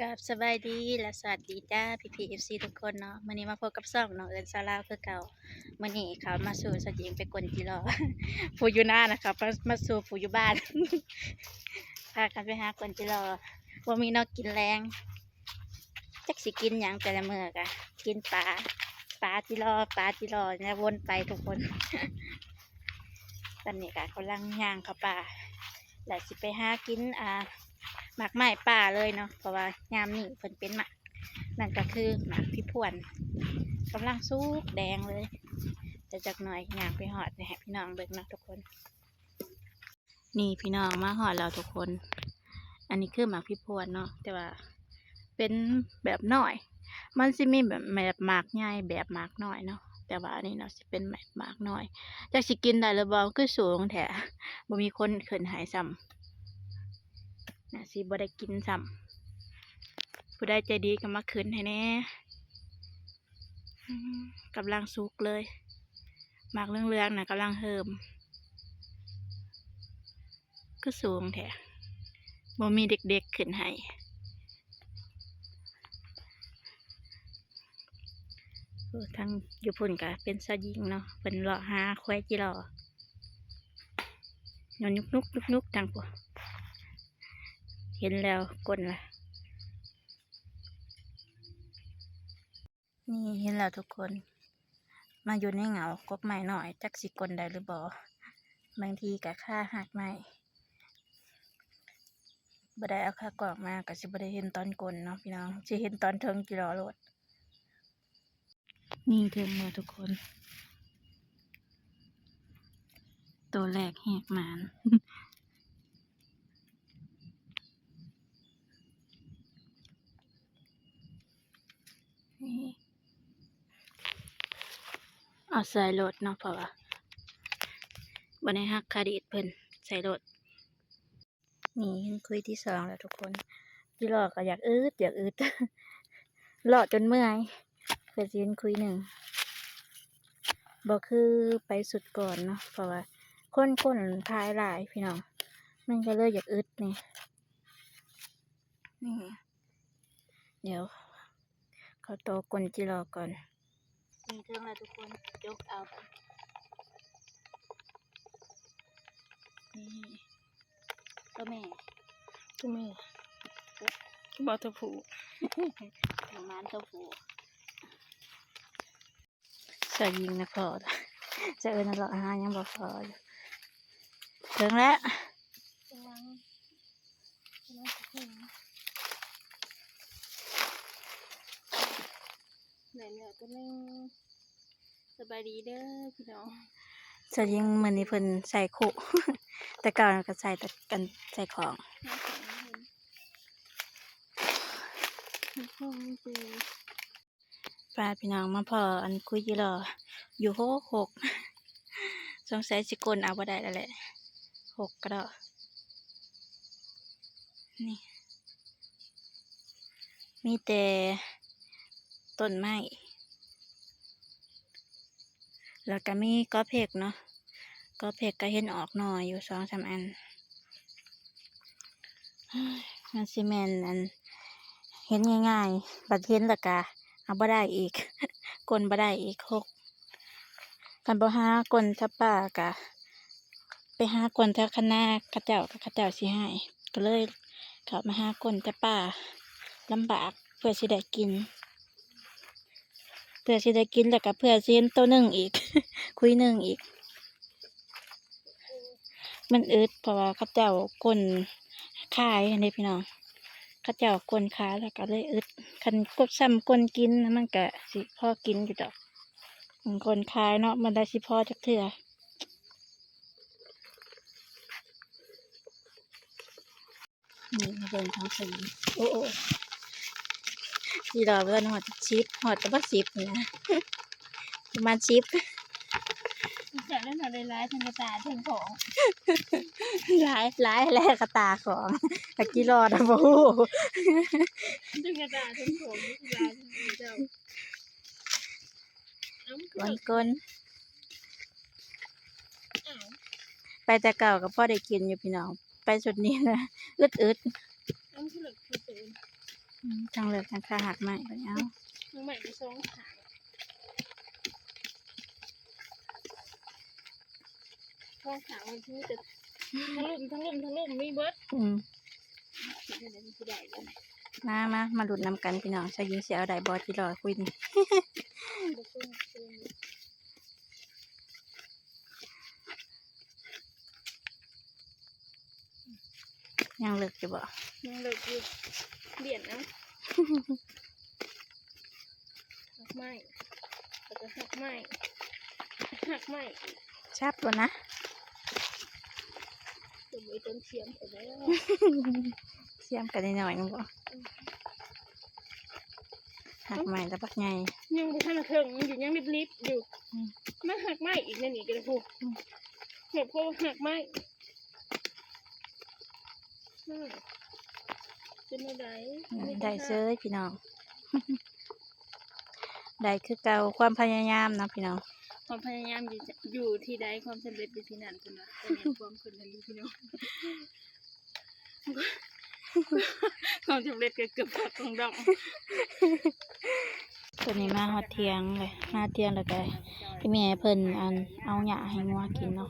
ກາບສະບາຍດີ ແລະ ສະຫວັດດີຈ້າ ພີ່ໆ ເອັຟຊີ ທຸກຄົນເນາະ. ມື້ນີ້ມາພົບກັບຊ່ອງນ້ອງເອິນສາວລາວຄືເກົ່າ. ມື້ນີ້ເຂົາມາສູ່ສາວຍິງໄປກົນຈີຫຼໍ່ ຜູ້ຢູ່ນານະ ເຂົາມາ ມາສູ່ຜູ້ຢູ່ບ້ານ ພາກັນໄປຫາກົນຈີຫຼໍ່. ບໍ່ມີແນວກິນແລງ ຈັກຊິກິນຫຍັງ ແຕ່ລະມື້ກະກິນປາ ປາຈີຫຼໍ່ ປາຈີຫຼໍ່ ແນວວົນໄປທຸກຄົນ. ຕອນນີ້ກະກຳລັງຍ່າງເຂົ້າປ່າ ແລະ ຊິໄປຫາກິນ ອ່າ ໝາກໄມ້ປ່າເລີຍເນາະ ເພາະວ່າຍາມນີ້ເພິ່ນເປັນໝາກ ນັ້ນກະຄືໝາກພິພວນ ກຳລັງສຸກແດງເລີຍ. ແຕ່ຈັກໜ່ອຍຍ່າງໄປຮອດ ໃຫ້ພີ່ນ້ອງເບິ່ງເນາະທຸກຄົນ. ນີ້ພີ່ນ້ອງ ມາຮອດແລ້ວທຸກຄົນ. ອັນນີ້ຄືໝາກພິພວນເນາະ ແຕ່ວ່າເປັນແບບນ້ອຍ ມັນຊິມີແບບ ແບບໝາກໃຫຍ່ ແບບໝາກນ້ອຍເນາະ ແຕ່ວ່າອັນນີ້ເນາະ ຊິເປັນແບບໝາກນ້ອຍ. ຈັກຊິກິນໄດ້ຫຼືບໍ່ ຄືສູງແທ້ ບໍ່ມີຄົນຂຶ້ນໃຫ້ຊ້ຳ ໜ້າຊິບໍ່ໄດ້ກິນຊ້ຳ. ຜູ້ໃດໃຈດີກໍມາຂຶ້ນໃຫ້ແດ່. ອືມ ກຳລັງສຸກເລີຍ ໝາກເຫຼືອງໆນະ ກຳລັງເຮີມ. ຄືສູງແທ້ ບໍ່ມີເດັກໆຂຶ້ນໃຫ້. ໂອ້ ທາງຢູ່ພຸ້ນກະເປັນຊາວຍິງເນາະ ເພິ່ນເລາະຫາຄວາຍຈີຫຼໍ່ ນອນຍຸກໆ ຍຸກໆ ທາງພຸ້ນ ເຫັນແລ້ວກົນລະ. ນີ້ເຫັນແລ້ວທຸກຄົນ ມາຢູ່ໃນເຫງົ້າກົກໄມ້ນ້ອຍ ຈັກຊິກົນໄດ້ຫຼືບໍ່. ບາງທີກະຄາຮາກໄມ້ ບໍ່ໄດ້ເອົາຂາກ້ອງມາ ກະຊິບໍ່ໄດ້ເຫັນຕອນກົນເນາະພີ່ນ້ອງ ຊິເຫັນຕອນເທິງຈີຫຼໍ່ໂລດ. ນີ້ເຖິງແລ້ວທຸກຄົນ ໂຕແລກແຮກໝານ. ເອົາໃສ່ໂລດເນາະ ເພາະວ່າບໍ່ໄດ້ຫັກຂາດີດເພິ່ນ ໃສ່ໂລດ. ນີ້ເຫັນຄຸຍທີສອງແລ້ວທຸກຄົນ ຈີຫຼໍ່ກໍຢາກອຶດ ຢາກອຶດ ເລາະຈົນເມື່ອຍ ເພື່ອຊິເຫັນຄຸຍໜຶ່ງ. ບໍ່ຄືໄປຊຸດກ່ອນເນາະ ເພາະວ່າຄົນ ຄົນພາຍຫຼາຍພີ່ນ້ອງ ມັນກໍເລີຍຢາກອຶດແດ່. ນີ້ ດຽວຂໍໂຕກົນຈີຫຼໍ່ກ່ອນ. ນີ້ເຖິງແລ້ວທຸກຄົນ ຈົກເອົາ. ນີ້ ໂຕແມ່ ໂຕແມ່ ບໍ່ໂຕຜູ້ ປະມານໂຕຜູ້. ຊາວຍິງນະພໍ້ ຊາວເອິນນະເລາະຫາຍັງບໍ່ພໍຢູ່. ເຖິງແລ້ວ ກຳລັງ ກຳລັງຊິເຖິງ ໄດ້ແລ້ວໂຕໜຶ່ງ. ສະບາຍດີເດີພີ່ນ້ອງ. ຊາວຍິງມື້ນີ້ເພິ່ນໃສ່ຄຸ ແຕ່ເກົ່າກໍໃສ່ແຕ່ ອັນ ໃສ່ຂອງ ໃສ່ຂອງເພິ່ນ ໃສ່ຂອງເພິ່ນ. ພາພີ່ນ້ອງມາພໍ້ອັນຄຸຍຈີຫຼໍ່ຢູ່ຮົກໆ ສົງໄສຊິກົນເອົາບໍ່ໄດ້ແລ້ວແຫຼະ ຮົກກະດອກ. ນີ້ ມີແຕ່ຕົ້ນໄມ້ ແລ້ວກະມີກໍເພັກເນາະ ກໍເພັກກະເຫັນອອກໜໍ່ຢູ່ສອງສາມອັນ. ມັນຊິແມ່ນອັນ ເຫັນງ່າຍໆ ບັດເຫັນແລ້ວກະເອົາບໍ່ໄດ້ອີກ ກົນບໍ່ໄດ້ອີກ ຮົກ. ຄັນບໍ່ຫາກົນແຖວປ່າກະໄປຫາກົນແຖວຄັນນາເຂົາເຈົ້າ ເຂົາເຈົ້າຊິໃຫ້ ກໍເລີຍເຂົ້າມາຫາກົນແຕ່ປ່າ ລຳບາກ ເພື່ອຊິໄດ້ກິນ ເພື່ອຊິໄດ້ກິນ ແລ້ວກໍເພື່ອຊິເຫັນໂຕໜຶ່ງອີກ ຄຸຍໜຶ່ງອີກ. ມັນອຶດ ເພາະວ່າເຂົາເຈົ້າກົນຂາຍຫັ້ນເດ້ພີ່ນ້ອງ ເຂົາເຈົ້າກົນຂາຍແລ້ວກໍເລີຍອຶດ. ຄັນກົນຊ້ຳ ກົນກິນມັນກໍຊິພໍກິນຢູ່ດອກ ຄົນຂາຍເນາະ ມັນໄດ້ຊິພໍຈັກເທື່ອ. ນີ້ມາເບິ່ງຂອງເພິ່ນ ໂອ້ ໂອ້ ຊິລໍເບິ່ງຮອດສິບ ຮອດແຕ່ບໍ່ສິບນີ້ນະ ປະມານສິບ. ແຊບເລີຍເນາະ ໄດ້ຫຼາຍ ທັງກະຕ່າ ທັງຂອງ ຫຼາຍ ຫຼາຍແຫຼະ ກະຕ່າຂອງ ກະກິໂລນະບໍ່ຮູ້ ທັງກະຕ່າ ທັງຂອງ ຫຼາຍ ທັງເຈົ້າ. ເອົ້າ ມັນກົນ ອ້າວ ໄປແຕ່ເກົ່າກໍພໍໄດ້ກິນຢູ່ພີ່ນ້ອງ ໄປຊຸດນີ້ນະ ອຶດໆ ເອົ້າ ມັນຄືເລິກຄືເຕີນ ອືມ ທາງເລີກທາງຄາຮາກໄມ້ບັດນີ້ ເອົາ ຮາກໄມ້ໄປສອງຂ້າງ ສອງຂ້າງມັນມີແຕ່ທາງລຸ່ມ ທາງລຸ່ມ ທາງລຸ່ມມີເບິດ ອືມ ຊິໄດ້ບໍ່ ມາ ມາ ມາລຸ້ນນຳກັນພີ່ນ້ອງ ຊາວຍິງຊິເອົາໄດ້ບໍ່ ທີ່ລໍຄຸຍນີ້ ບໍ່ເຄີຍ ບໍ່ເຄີຍ ຍັງເລິກຢູ່ບໍ່? ຍັງເລິກຢູ່ ລ້ຽນເອົາ ຮາກໄມ້ ແລ້ວກໍຮາກໄມ້ ຮາກໄມ້ອີກ ຊັບໂລດນະ ຕົວໄອ້ຕົ້ນທຽມກໍໄດ້ ທຽມກໍໄດ້ໜ້ອຍໜຶ່ງບໍ່? ອືມ ຮາກໄມ້ລະບັກໃຫຍ່ ຍັງບໍ່ທັນເຖິງຢູ່ ຍັງລິບໆຢູ່ ອືມ ມາຮາກໄມ້ອີກແນວນີ້ກໍໄດ້ພຸ້ນ ອືມ ແບບໂພຮາກໄມ້ ອືມ ເປັນແນວໃດ? ອືມ ໄດ້ເຊີຍພີ່ນ້ອງ ໄດ້ຄືເກົ່າ ຄວາມພະຍາຍາມເນາະພີ່ນ້ອງ ຄວາມພະຍາຍາມຢູ່ ຢູ່ທີ່ໃດ ຄວາມສຳເລັດຢູ່ທີ່ນັ້ນ ເພິ່ນວ່າ ກໍແມ່ນຄວາມເພິ່ນນັ້ນຢູ່ພີ່ນ້ອງ. ຄວາມສຳເລັດກໍເກືອບຂາດຂອງດອກ. ຕອນນີ້ມາຮອດທ່ຽງເລີຍ ມາທ່ຽງແລ້ວກໍອີ່ແມ່ເພິ່ນ ອັນ ເອົາຫຍ້າໃຫ້ງົວກິນເນາະ.